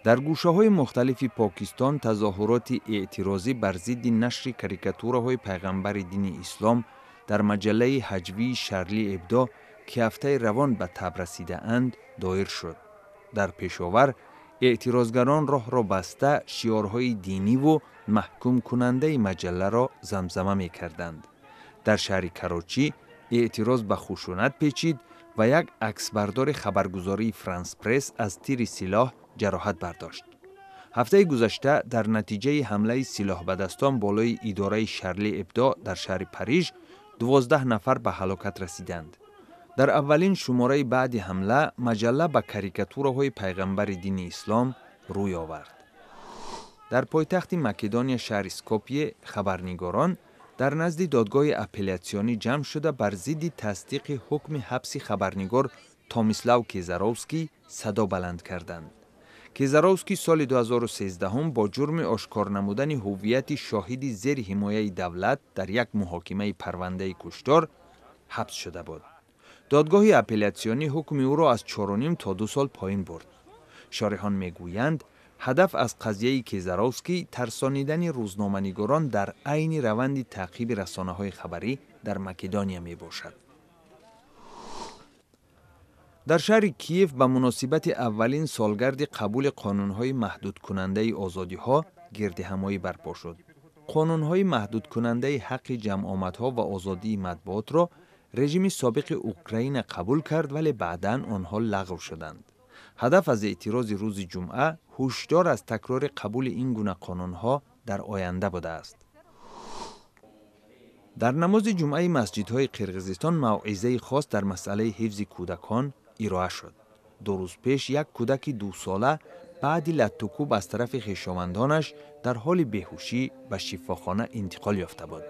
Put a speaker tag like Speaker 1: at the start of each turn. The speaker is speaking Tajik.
Speaker 1: Дар гӯшаҳои мухталифи Покистон тазоҳуроти эътирозӣ бар зидди нашри карикатураҳои пайғамбари дини ислом дар маҷаллаи ҳаҷвии Шарли Эбдо, ки ҳафтаи равон ба таб расидаанд, доир шуд. Дар Пешовар эътирозгарон роҳро баста, шиорҳои диниву маҳкумкунандаи маҷалларо замзама мекарданд. Дар шаҳри Карочӣ эътироз ба хушунат печид ва як аксбардори хабаргузории Франс Пресс аз тири силоҳ ҷароҳат бардошт. Ҳафтаи гузашта дар натиҷаи ҳамлаи силоҳбадастон болои идораи Шарли Эбдо дар шаҳри Париж 12 нафар ба ҳалокат расиданд. Дар аввалин шумораи баъди ҳамла маҷалла ба карикатураҳои пайғамбари дини ислом рӯй овард. Дар пойтахти Македония, шаҳри Скопье, хабарнигорон дар назди додгоҳи апеллятсионӣ ҷамъ шуда, бар зидди тасдиқи ҳукми ҳабси хабарнигор Томислав Кезаровский садо баланд карданд. Кезаровский соли 2013 бо ҷурми ошкор намудани ҳуввияти шоҳиди зери ҳимояи давлат дар як муҳокимаи парвандаи куштор ҳабс шуда буд. Додгоҳи апеллятсионӣ ҳукми ӯро аз 4,5 то 2 сол поин бурд. Шореҳон мегӯянд, ҳадаф аз қазияи Кезаровский тарсонидани рӯзноманигорон дар айни раванди таъқиби расонаҳои хабарӣ дар Македония мебошад. Дар шаҳри Киев ба муносибати аввалин солгарди қабули қонунҳои маҳдудкунандаи озодиҳо гирдиҳамоӣ барпо шуд. Қонунҳои маҳдудкунандаи ҳаққи ҷамъомадҳо ва озодии матбуотро режими собиқи Украина қабул кард, вале баъдан онҳо лағв шуданд. Ҳадаф аз эътирози рӯзи ҷумъа ҳушдор аз такрори қабули ин гуна қонунҳо дар оянда будааст. Дар намози ҷумъаи масҷидҳои Қирғизистон мавъизаи хос дар масъалаи ҳифзи кӯдакон ироа шуд. 2 рӯз пеш як кӯдаки дусола баъди латтукӯб аз тарафи хешовандонаш дар ҳоли беҳушӣ ба шифохона интиқол ёфта буд.